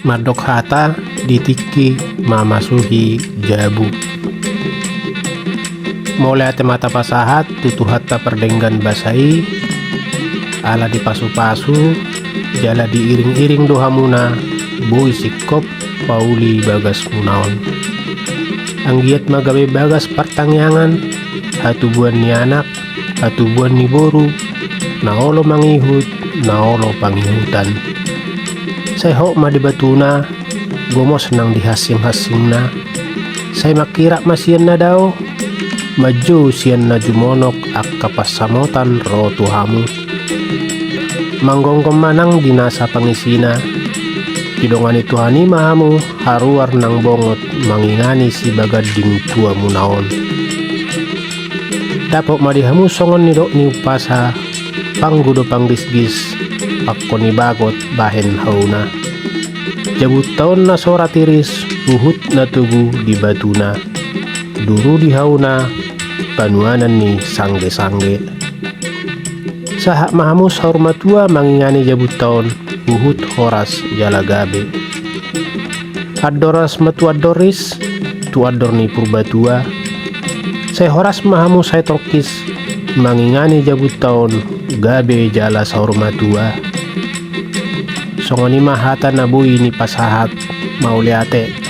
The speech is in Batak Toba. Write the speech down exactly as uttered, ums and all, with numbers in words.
Mandok hata di tingki mamasuhi jabu. Mauliate ma tapasahat tu Tuhanta pardenggan basa i, ala dipasupasu jala diiringiring do hamuna boi singkop pauli bagasmuna on. Anggiat ma gabe bagas partangiangan, hatubuan ni anak, hatubuan ni boru, na olo mangihut, na olo pangihutan. Sai hot ma dibatuna, gomos nang di hansinghansingna. Sai mangkirap ma sian na dao, manjou sian na jumonok angka pansamotan ro tu hamu. Manggomgom ma nang di nasa pangisina. Didongani Tuhan i ma hamu haruar nang bongot mangingani sibaganding tuamuna on. Dapot ma di hamu songon nidok ni umpasa, panggu do panggisgis, pangko ni bagot bahen hauna. Jabunta on na so ra tiris, huhut na togu di batuna. Duru di hauna, panuanan ni sanggesangge. Sahat ma hamu saur matua mangingani jabunta on, huhut horas jala gabe. Andor ras ma tu andor ris, tu andor ni Purbatua. Sai horas ma hamu sai tongkis, mangingani jabunta on, gabe jala saur matua. Songon i ma hata na boi nipasahat, mauliate.